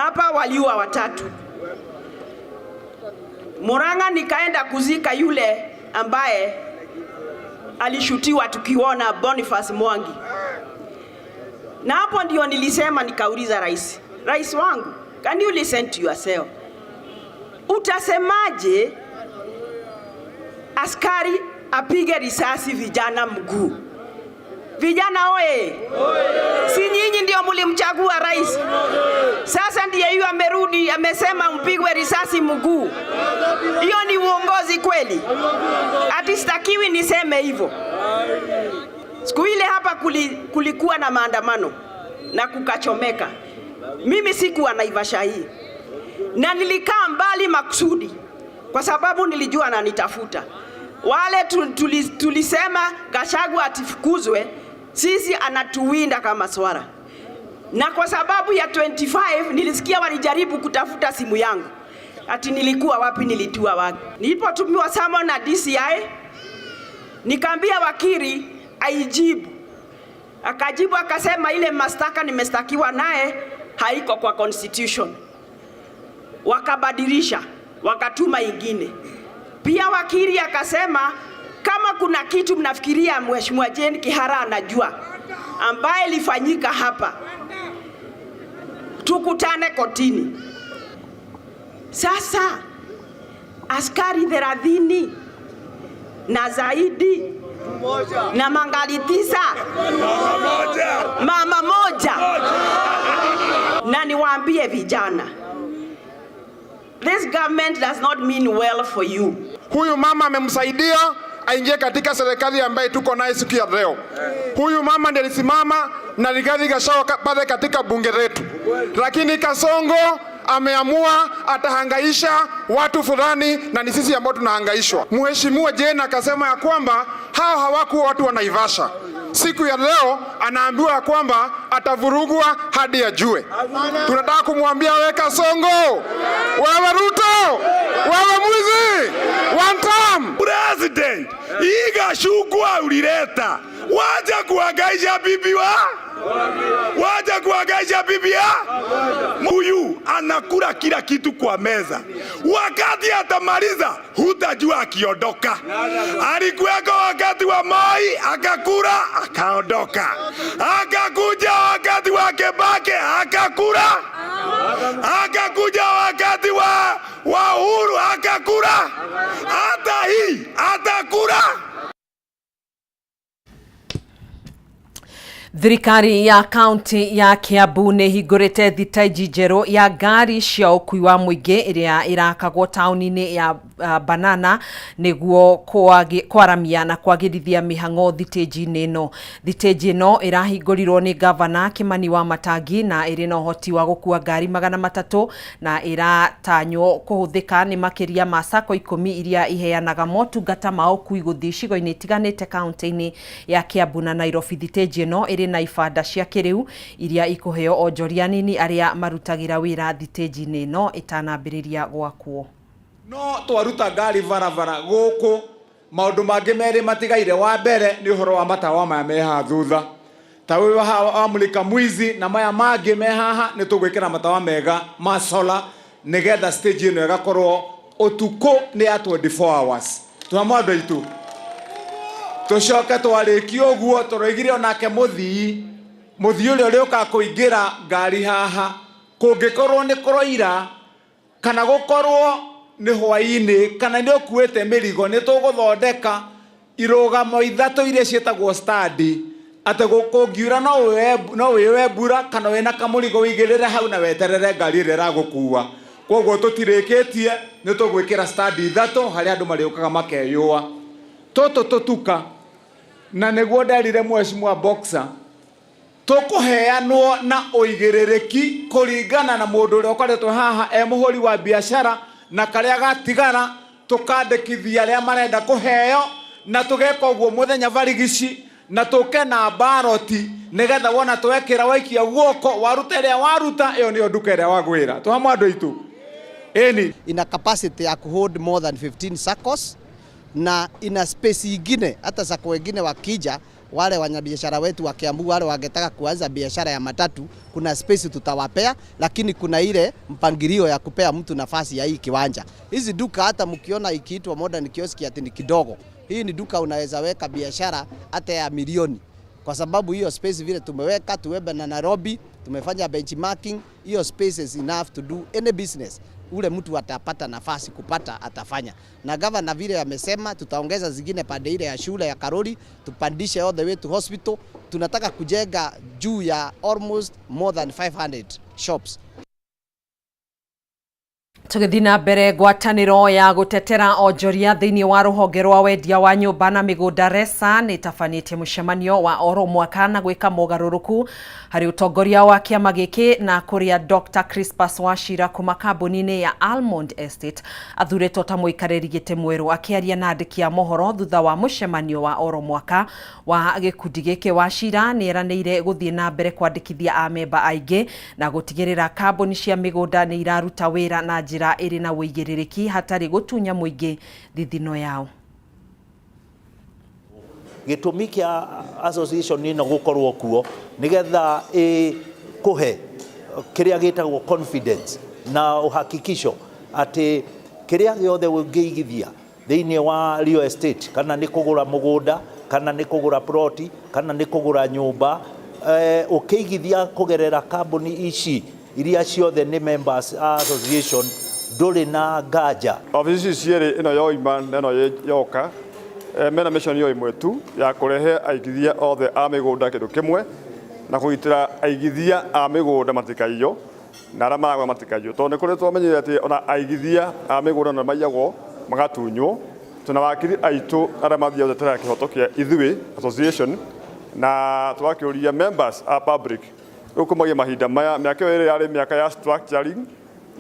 Hapa waliua watatu. Murang'a nikaenda kuzika yule ambaye alishutiwa tukiona Boniface Mwangi. Na hapo ndio nilisema, nikauliza rais, rais wangu, can you listen to yourself? Utasemaje askari apige risasi vijana mguu? Vijana oye! Si nyinyi ndio mlimchagua rais? Sasa ndiye hiyo amerudi amesema mpigwe risasi mguu. Hiyo ni uongozi kweli? Ati sitakiwi niseme hivyo. Siku ile hapa kulikuwa na maandamano na kukachomeka. Mimi sikuwa Naivasha hii na nilikaa mbali makusudi, kwa sababu nilijua ananitafuta. Wale tulisema Gachagua atifukuzwe, sisi anatuwinda kama swara. Na kwa sababu ya 25 nilisikia walijaribu kutafuta simu yangu, ati nilikuwa wapi, nilitua wapi. Nilipotumiwa summon na DCI, nikaambia wakili aijibu. Akajibu akasema ile mashtaka nimeshtakiwa naye haiko kwa constitution. Wakabadilisha, wakatuma ingine. Pia wakili akasema kama kuna kitu mnafikiria Mheshimiwa Jane Kihara anajua ambaye ilifanyika hapa, tukutane kotini. Sasa askari 30 na zaidi na mangali 9, mama moja. Na niwaambie vijana, this government does not mean well for you. Huyu mama amemsaidia aingie katika serikali ambaye tuko naye siku ya leo. Huyu mama ndiye alisimama na Rigathi Gachagua pale katika bunge letu, lakini Kasongo ameamua atahangaisha watu fulani, na ni sisi ambao tunahangaishwa. Mheshimiwa Jane akasema ya kwamba hao hawakuwa watu wa Naivasha. Siku ya leo anaambiwa ya kwamba atavurugwa hadi ajue. Tunataka kumwambia we Kasongo, wewe Ruto, wewe mwizi, one time. President, hii Gachagua ulileta, wacha kuhangaisha bibi wa wacha kuhangaisha bibi ya huyu anakula kila kitu kwa meza. Wakati atamaliza hutajua akiondoka. Alikuweko wakati wa Moi akakula akaondoka, akakuja wakati wa Kibaki akakula, akakuja wakati wa Uhuru akakula, hata hii atakula. Thirikari ya kaunti ya Kiambu nĩ ĩhingũrĩte thitĩnji njerũ ya ngari cia ũkui wa mũingĩ ĩrĩa ĩrakagwo taũni-inĩ ya Banana nĩguo kwaramia na kwagĩrithia mĩhang'o thitĩnji-inĩ ĩno. Thitĩnji ĩno ĩrahingũrirwo nĩ gavana Kimani Wamatangi na ĩrĩ na ũhoti wa gũkua ngari 300 na ĩratanywo kũhũthĩka nĩ makĩria ma sacco 10 iria iheanaga motungata ma ũkui gũthiĩ icigo-inĩ itiganĩte kaunti-inĩ ya Kiambu na Nairobi. Thitĩnji ĩno ĩrĩ na ibanda cia kĩrĩu iria ikũheo onjoria anini arĩa marutagĩra wĩra thitĩnji-inĩ ĩno ĩtanambĩrĩria gwakwo. No twaruta ngari barabara gũkũ, maũndũ mangĩ merĩ matigaire. Wa mbere nĩ ũhoro wa matawa maya me haha thutha, ta ũyũ wa mulika mwizi na maya mangĩ me haha, nĩ tũgwĩkĩra matawa mega ma solar nĩgetha stage ĩno ĩgakorwo ũtukũ nĩ ya 24 hours. Tũhamwe andũ aitũ, tũcoke twarĩkia ũguo tũroigire onake mũthii ũrĩa ũrĩũkaga kũingĩra ngari haha, kũngĩkorwo nĩ kũroira kana gũkorwo nĩ hwaĩ-inĩ kana nĩ ũkuĩte mĩrigo, nĩ tũgũthondeka irũgamo ithatũ iria ciĩtagwo standi, atĩ kũngiura no wĩoe mbura kana wĩna kamũrigo wĩigĩrĩre hau na weterere ngari ĩrĩa ĩragũkua. Koguo tũtirĩkĩtie, nĩ tũgwĩkĩra standi ithatũ harĩa andũ marĩũkaga makeyũa. Tũtũ tũtuka, na nĩguo nderire mheshimiwa Boxer, tũkũheanwo na ũigĩrĩrĩki kũringana na mũndũ ũrĩa ũkoretwo haha e mũhũri wa biacara, na karĩa gatigara tũkandĩkithia arĩa marenda kũheo, na tũgeka ũguo mũthenya barigici, na tũke na baroti nĩgetha wona twekĩra waikia guoko waruta ĩrĩa waruta, ĩyo nĩyo nduka ĩrĩa wagwĩra. Tũhamwe andũ aitũ. Ĩni. Ina capacity ya kuhold more than 15 saccos, na ina space ingine hata sacco wengine wakija Wale wanyabiashara wetu wa Kiambu, wale wangetaka kuanza biashara ya matatu, kuna space tutawapea, lakini kuna ile mpangilio ya kupea mtu nafasi ya hii kiwanja. Hizi duka hata mkiona ikiitwa modern kiosk ati ni kidogo, hii ni duka unaweza weka biashara hata ya milioni, kwa sababu hiyo space vile tumeweka tuwebe na Nairobi, tumefanya benchmarking, hiyo space is enough to do any business. Ule mtu atapata nafasi kupata atafanya. Na gavana vile amesema tutaongeza zingine pande ile ya shule ya Karori, tupandishe all the way to hospital. Tunataka kujenga juu ya almost more than 500 shops. Tũgĩthiĩ na mbere, ngwatanĩro ya gũtetera onjoria thĩinĩ wa rũhonge rwa wendia wa nyũmba na mĩgũnda RESA nĩ ĩtabanĩtie mũcemanio wa oro mwaka na gwĩka mogarũrũku harĩ ũtongoria wa kĩama gĩkĩ, na kũrĩa Dr. Crispus Wachira kuma kambuni-inĩ ya Almond Estate athurĩtwo ta mũikarĩri gĩtĩ mwerũ. Akĩaria na andĩki a mohoro thutha wa mũcemanio wa oro mwaka wa gĩkundi gĩkĩ, Wachira nĩ eranĩire gũthiĩ na mbere kwandĩkithia amemba aingĩ na gũtigĩrĩra kambuni cia mĩgũnda nĩ iraruta wĩra na njĩra ĩrĩ na ũigĩrĩrĩki hatarĩ gũtunya mũingĩ thithino yao. Gĩtũmi kĩa association ĩno gũkorwo kuo nĩgetha ĩkũhe kĩrĩa gĩtagwo confidence na uhakikisho atĩ kĩrĩa gĩothe ũngĩigithia thĩinĩ wa real estate, kana nĩ kũgũra mũgũnda, kana nĩ kũgũra ploti, kana nĩ kũgũra nyũmba, ũkĩigithia kũgerera kambuni ici iria ciothe nĩ members a association, ndũrĩ na nganja. Obici ici cierĩ, ĩno yoima na ĩno yoka, mena mission o ĩmwe tu ya kũrehe aigithia othe a mĩgũnda kĩndũ kĩmwe na kũgitĩra aigithia a mĩgũnda matikaiywo na arĩa maragũra matikaiywo, tondũ nĩ kũrĩ twamenyire atĩ ona aigithia a mĩgũnda no maiyagwo magatunywo. Tuna wakiri aitũ arĩa mathiaga gũtetera kĩhoto kĩa ithuĩ association, na twakĩũria members a public rĩu kumagia mahinda maya, mĩaka ĩyo ĩrĩ yarĩ mĩaka ya structuring,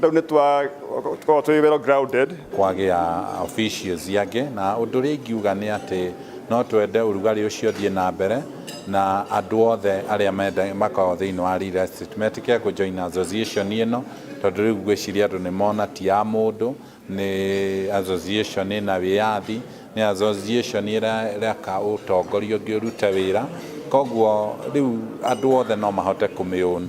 rĩu nĩ twakorwo twĩ well grounded. Kwagĩa officials angĩ, na ũndũ ũrĩa ingiuga nĩ atĩ no twende ũrugarĩ ũcio ũthiĩ na mbere na andũ othe arĩa menda makoragwo thĩinĩ wa real estate metĩkĩre kũ join association ĩno, tondũ rĩu ngwĩciria andũ nĩ mona ti ya mũndũ, nĩ association ĩna wĩyathi, nĩ association ĩreka ũtongoria ũngĩ ũrute wĩra, koguo rĩu andũ othe no mahote kũmĩ own.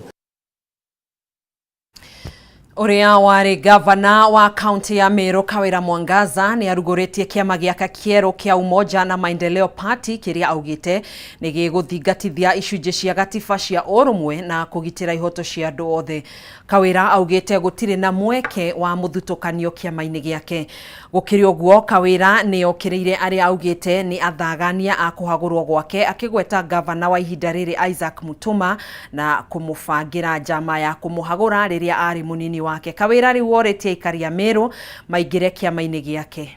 Ũrĩa warĩ gavana wa kaunti ya Meru Kawira Mwangaza nĩ arugũrĩtie kĩama gĩake kĩerũ kĩa Umoja na Maendeleo Party, kĩrĩa augĩte nĩ gĩgũthingatithia icunjĩ cia gatiba cia ũrũmwe na kũgitĩra ihoto cia andũ othe. Kawira augĩte gũtirĩ na mweke wa mũthutũkanio kĩama-inĩ gĩake. Gũkĩrĩ ũguo, Kawira nĩ okĩrĩire arĩa augĩte nĩ athagania a kũhagũrwo gwake, akĩgweta gavana wa ihinda rĩrĩ Isaac Mutuma na kũmũbangĩra njama ya kũmũhagũra rĩrĩa arĩ mũnini wake. Kawira rĩu orĩtie aikari a Meru maingĩre kĩama-inĩ gĩake.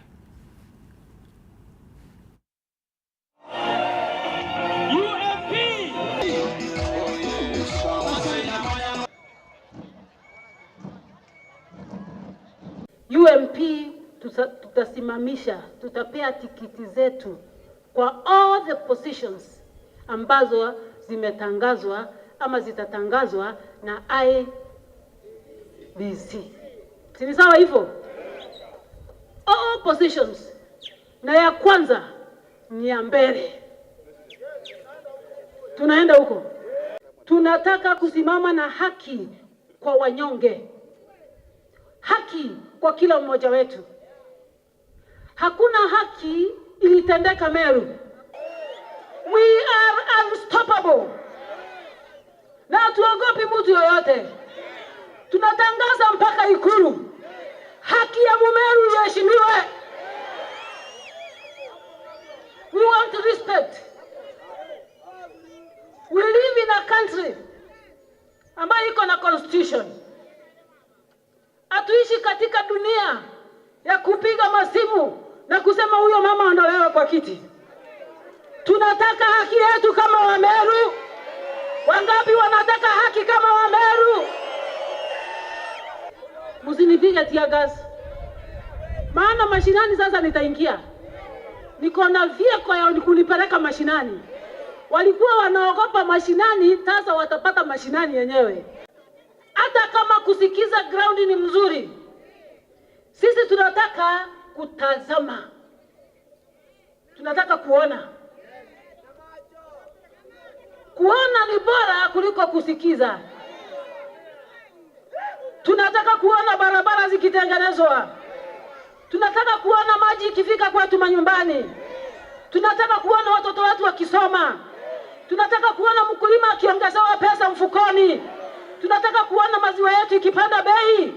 UMP tutasimamisha, tutapea tikiti zetu kwa all the positions ambazo zimetangazwa ama zitatangazwa na IEBC. Si ni sawa hivyo? All positions. Na ya kwanza ni ya mbele. Tunaenda huko. Tunataka kusimama na haki kwa wanyonge. Haki kwa kila mmoja wetu. Hakuna haki ilitendeka Meru. We are unstoppable. Na hatuogopi mtu yoyote. Tunatangaza mpaka Ikulu. Haki ya Mumeru iheshimiwe. We want respect. We live in a country ambayo iko na constitution. Hatuishi katika dunia ya kupiga masimu na kusema huyo mama ondolewe kwa kiti. Tunataka haki yetu kama Wameru. Wangapi wanataka haki kama Wameru? Msinipige tear gas. Maana mashinani sasa nitaingia. Niko na vyeko ya kunipeleka mashinani. Walikuwa wanaogopa mashinani, sasa watapata mashinani yenyewe. Hata kama kusikiza ground ni mzuri, sisi tunataka kutazama, tunataka kuona. Kuona ni bora kuliko kusikiza. Tunataka kuona barabara zikitengenezwa. Tunataka kuona maji ikifika kwetu manyumbani. Tunataka kuona watoto wetu wakisoma. Tunataka kuona mkulima akiongezewa pesa mfukoni. Tunataka kuona maziwa yetu ikipanda bei.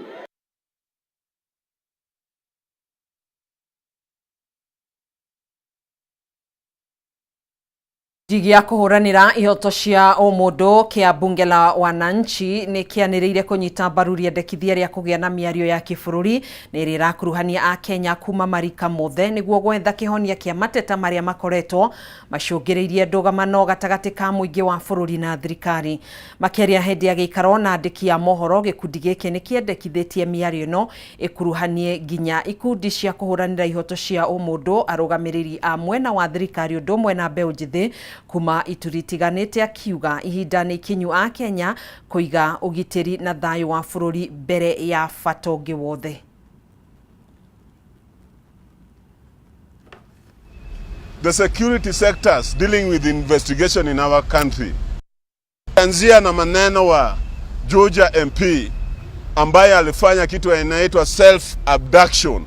Gĩa kũhũranĩra ihoto cia ũmũndũ kĩa bunge la wananchi nĩ kĩanĩrĩire kũnyita mbaru rĩendekithia rĩa kũgĩa na mĩario ya kĩbũrũri nĩ ĩrĩa ĩrakuruhania akenya kuma marika mothe nĩguo gwetha kĩhonia kĩa mateta marĩa makoretwo macũngĩrĩirie ndũgamano gatagatĩ ka mũingĩ wa bũrũri na thirikari. Makĩaria hĩndĩ ya gĩikaro na andĩki a mohoro, gĩkundi gĩkĩ nĩ kĩendekithĩtie mĩario ĩno ĩkuruhanie nginya ikundi cia kũhũranĩra ihoto cia ũmũndũ, arũgamĩrĩri a mwena wa thirikari ũndũ ũmwe na mbeũ njĩthĩ kuma ituri itiganĩte, akiuga ihinda nĩ ikinyu a Kenya kũiga ũgitĩri na thayũ wa bũrũri mbere ya bata ũngĩ wothe. The security sectors dealing with investigation in our country. Anzia na maneno wa Juja MP ambaye alifanya kitu inaitwa self abduction.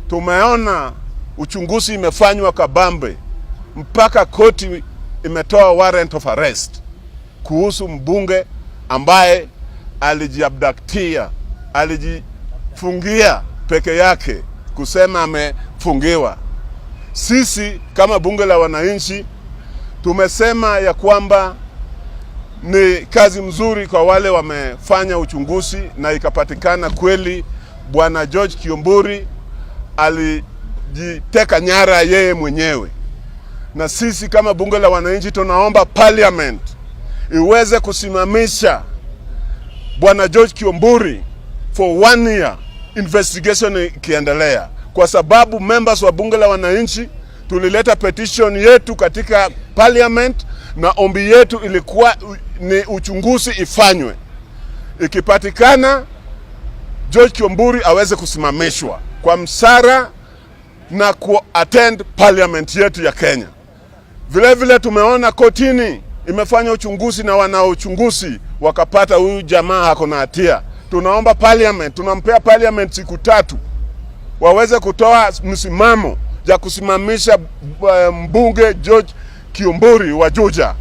Tumeona uchunguzi imefanywa kabambe mpaka koti imetoa warrant of arrest kuhusu mbunge ambaye alijiabductia, alijifungia peke yake kusema amefungiwa. Sisi kama bunge la wananchi tumesema ya kwamba ni kazi mzuri kwa wale wamefanya uchunguzi na ikapatikana kweli bwana George Kiomburi alijiteka nyara yeye mwenyewe. Na sisi kama bunge la wananchi tunaomba parliament iweze kusimamisha bwana George Kiomburi for 1 year investigation ikiendelea, kwa sababu members wa bunge la wananchi tulileta petition yetu katika parliament na ombi yetu ilikuwa ni uchunguzi ifanywe, ikipatikana George Kiomburi aweze kusimamishwa kwa msara na ku-attend parliament yetu ya Kenya. Vile vile tumeona kotini imefanya uchunguzi na wanaochunguzi wakapata huyu jamaa hako na hatia. Tunaomba parliament, tunampea parliament siku 3 waweze kutoa msimamo ya kusimamisha mbunge George Kiomburi wa Juja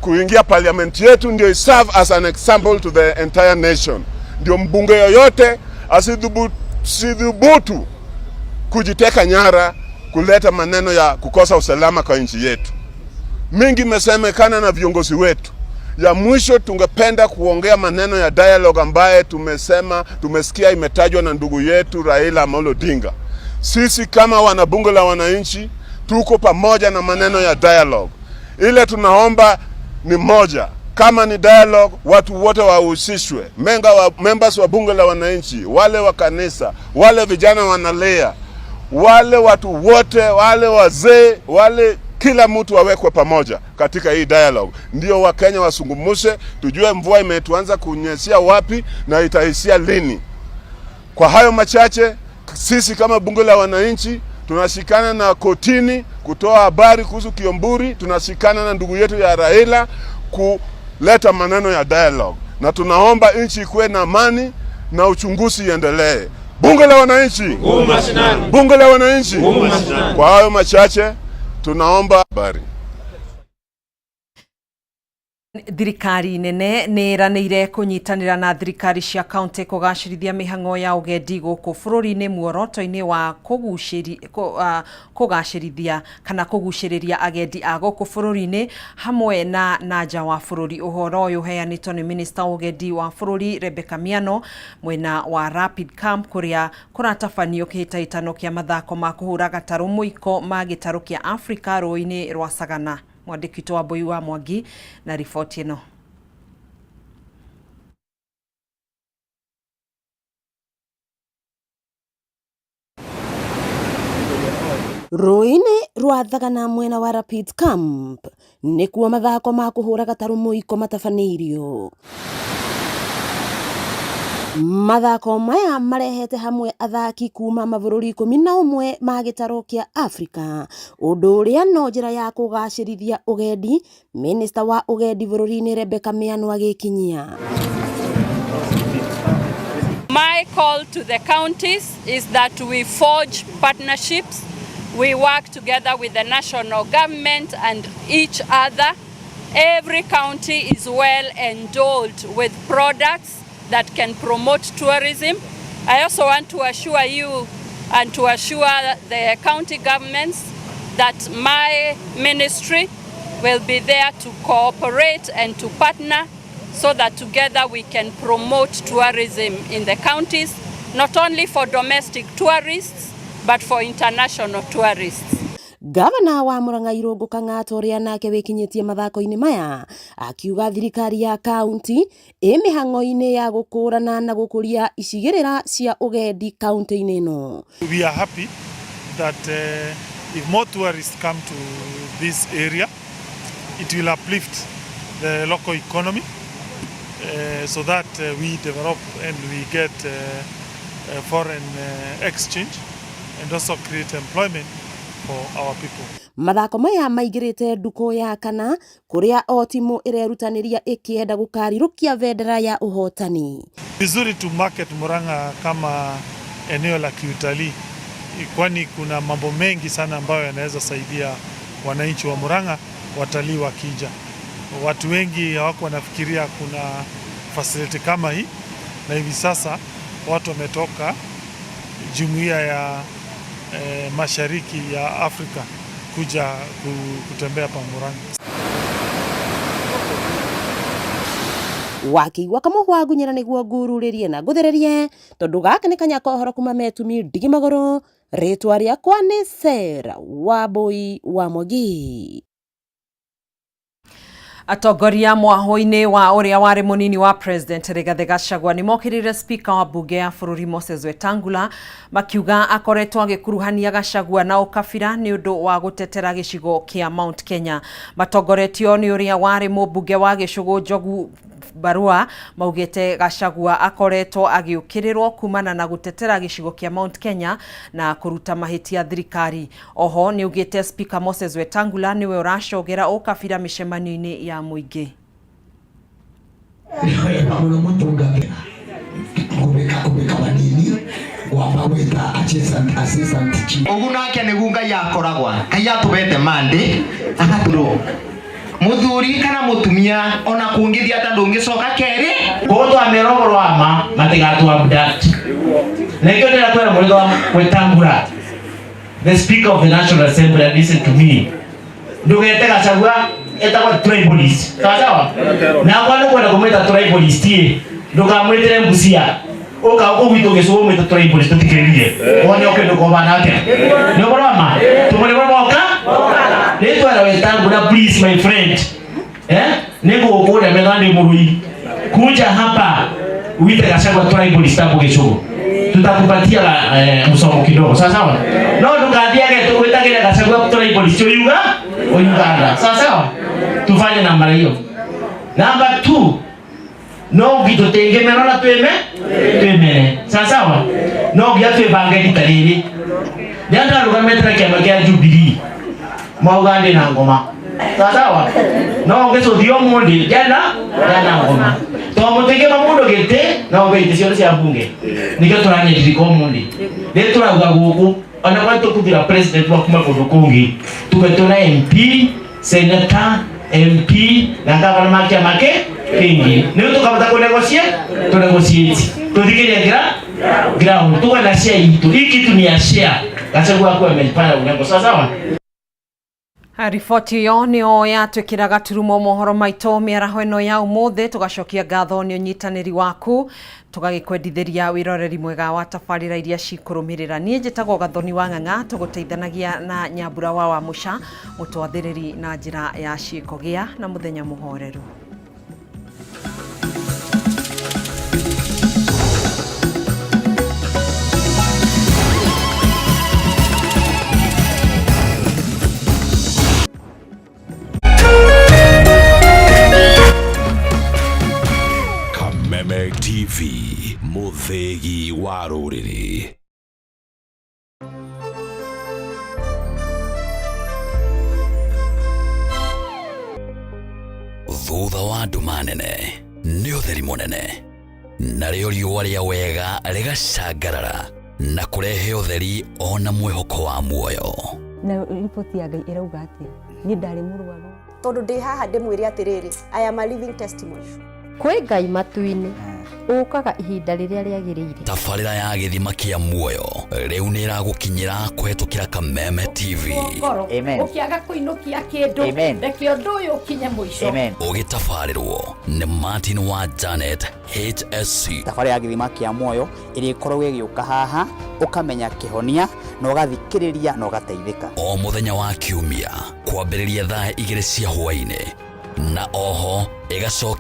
kuingia parliament yetu, ndio serve as an example to the entire nation. Ndio mbunge yoyote asidhubutu kujiteka nyara, kuleta maneno ya kukosa usalama kwa nchi yetu. Mingi imesemekana na viongozi wetu. Ya mwisho tungependa kuongea maneno ya dialogue ambaye tumesema, tumesikia imetajwa na ndugu yetu Raila Amolo Odinga. Sisi kama wanabunge la wananchi tuko pamoja na maneno ya dialogue. Ile tunaomba ni moja, kama ni dialogue watu wote wahusishwe, members wa bunge la wananchi, wale wa kanisa, wale vijana wanalea, wale watu wote, wale wazee, wale kila mtu awekwe pamoja katika hii dialogue, ndio Wakenya wasungumuse, tujue mvua imetuanza kunyeshia wapi na itaishia lini. Kwa hayo machache, sisi kama bunge la wananchi tunashikana na kotini kutoa habari kuhusu Kiomburi, tunashikana na ndugu yetu ya Raila kuleta maneno ya dialogue, na tunaomba nchi ikuwe na amani na uchunguzi iendelee. Bunge la wananchi, bunge la wananchi. Kwa hayo machache tunaomba habari. Thirikari nene nĩ ĩranĩire kũnyitanĩra na thirikari cia kaunti kũgacĩrithia mĩhang'o ya ũgendi gũkũ bũrũri-inĩ muoroto-inĩ wa kũgacĩrithia kana kũgucĩrĩria agendi a gũkũ bũrũri-inĩ hamwe na nja wa bũrũri. Ũhoro ũyũ ũheanĩtwo nĩ minista wa ũgendi wa bũrũri Rebecca Miano mwena wa Rapid Camp kũrĩa kũratabanio kĩhĩtahĩtano kĩa mathako ma kũhũra gatarũ mũiko ma gĩtarũ kĩa Afrika rũĩ-inĩ rwa Sagana. Mwandĩki witũ wa Mbui wa Mwangi na riboti ĩno. Rũĩ-inĩ rwa Thagana mwena wa Rapid Camp nĩkuo mathako ma kũhũra gatarũ mũiko matabanĩirio. Mathako maya marehete hamwe athaki kuma mabũrũri 11 ma gĩtarũ kĩa Afrika, ũndũ ũrĩa no njĩra ya kũgacĩrithia ũgendi, Minista wa ũgendi bũrũri-inĩ Rebecca Miano agĩkinyia. My call to the counties is that we forge partnerships, we work together with the national government and each other. Every county is well endowed with products that can promote tourism. I also want to assure you and to assure the county governments that my ministry will be there to cooperate and to partner so that together we can promote tourism in the counties, not only for domestic tourists, but for international tourists. Gavana wa Murang'a Irũngũ Kang'ata ũrĩa nake wĩkinyĩtie mathako-inĩ maya akiuga thirikari ya kaunti ĩ mĩhang'o-inĩ ya gũkũrana na gũkũria icigĩrĩra cia ũgendi kaunti-inĩ ĩno. We are happy that if more tourists come to this area, it will uplift the local economy so that we develop and we get foreign exchange and also create employment for our people. Mathako maya maingĩrĩte ndukũ ya kana kũrĩa o timu ĩrerutanĩria ĩkĩenda gũkarirũkia bendera ya ũhotani. Vizuri to market Murang'a kama eneo la kiutalii, kwani kuna mambo mengi sana ambayo yanaweza saidia wananchi wa Murang'a watalii wakija. Watu wengi hawako wanafikiria kuna facility kama hii, na hivi sasa watu wametoka jumuiya ya mashariki ya Afrika kuja kutembea pa Murang'a. Wakĩigua kamũhwa ngunyĩra nĩguo ngururĩrie na ngũthererie tondũ gaka nĩ kanya ka ũhoro kuma metumi ndigi magũrũ. Rĩtwa rĩakwa nĩ Sarah Wambui wa Mwangi. Atongoria mwahũ-inĩ wa ũrĩa warĩ mũnini wa president Rigathĩ Gachagua nĩ mokĩrĩire speaker wa mbunge ya bũrũri Moses Wetangula makiuga akoretwo agĩkuruhania Gachagua na ũkabira nĩ ũndũ wa gũtetera gĩcigo kĩa Mount Kenya. Matongoretio nĩ ũrĩa warĩ mũmbunge wa Gĩcũgũ Njogu Barua maugĩte Gachagua akoretwo agĩũkĩrĩrwo kumana na gũtetera gĩcigo kĩa Mount Kenya na kũruta mahĩtia thirikari. Oho nĩ augĩte Speaker Moses Wetangula nĩwe ũracogera ũkabira mĩcemanio-inĩ ya mũingĩ. Ũguo nake nĩguo Ngai akoragwa Ngai atũhete mande agatũrwo muthuri kana mutumia ona kungithia ta ndungicoka keri koguo twamera ũhoro wa ma matigatũ abduct na ikĩo ndĩra twĩra mũrĩtho wa Wetangula, the speaker of the National Assembly, and listen to me, ndũgete Gachagua etagwo tribalist, sawa sawa, na kwa nĩkwenda kũmwĩta tribalist ĩ ndũkamwĩtĩre Busia ũka ũkũ gwitũ gĩcũgũ mwĩte tribalist tũthikĩrĩrie wone ũkĩndũ kobana atĩa nĩ ũhoro wa ma tũmũrĩmo moka nĩtwera Wetangula, please my friend, nĩngũgũkũria metha ndĩ mũrũi kuja hapa uite Gachagua tribalist hapo gĩcũgũ tutakupatia msomo kidogo, sawa sawa, no ndũgathiage wĩtagĩre Gachagua tribalist uyuga Uganda, sawa sawa, tufanye namba hiyo. Namba 2 no ngi tũtingĩmena na twĩme twĩmene, sawa sawa, no nginya twĩbange rita rĩrĩ rĩrĩa ndarũgamĩte na kĩama kĩa Jubilee mauga ndĩ na ngoma, sawa sawa, no ngĩcũthio ũmũthĩ ndiana ndiana ngoma to mũtingĩma mũndũ gĩtĩ no ũge itĩ ciothe cia mbunge nĩkĩo tũranyitirika ũmũthĩ rĩ tũrauga gũkũ ona kwa tũkũthira president wa kuma kũndũ kũngĩ tuge tũna MP, senator, MP na gavana ma kĩama kĩngĩ nĩguo tũkahota kũ negotiate tũ negotiate tũthikĩrie ground tuwe na share itu hii kitu ni ya share. Gachagua akuwe amejipanga unengo, sawa sawa. Riboti ĩyo nĩyo yatwĩkĩra gaturumo mohoro maitũ mĩaraho ĩno ya ũmũthĩ. Tũgacokia ngatho nĩ ũnyitanĩri waku, tũgagĩkwendithĩria wĩroreri mwega wa tabarĩra iria cikũrũmĩrĩra. Niĩ njĩtagwo Gathoni wa Ng'ang'a, tũgũteithanagia na Nyambura wa Wamũca mũtwathĩrĩri na njĩra ya ciĩko. Gĩa na mũthenya mũhoreru. Kameme TV. Mũthĩgi wa rũrĩrĩ. Thutha wa nduma nene nĩ ũtheri mũnene, narĩo riũa rĩa wega rĩgacangarara na kũrehe ũtheri ona mwĩhoko wa muoyo. Na riboti ya Ngai ĩrauga atĩa? Niĩ ndarĩ mũrwaru. Tondũ ndĩ haha ndĩmwĩre atĩrĩrĩ, I am a living testimony. Kwĩ Ngai matu-inĩ ũkaga ihinda rĩrĩa rĩagĩrĩire. Tabarĩra ya gĩthima kĩa muoyo rĩu nĩ ĩragũkinyĩra kũhetũkĩra Kameme TV. Ngoro ũkĩaga kũinũkia kĩndũ, reke ũndũ ũyũ ũkinye mũico. Ũgĩtabarĩrwo nĩ Martin wa Janet HSC. Thabarĩ ya gĩthima kĩa muoyo ĩrĩa ĩkoragwo ĩgĩũka haha, ũkamenya kĩhonia na ũgathikĩrĩria na ũgateithĩka. O mũthenya wa kiumia kwambĩrĩria thaa 2 cia hwaĩ-inĩ, na oho ĩgacokerwo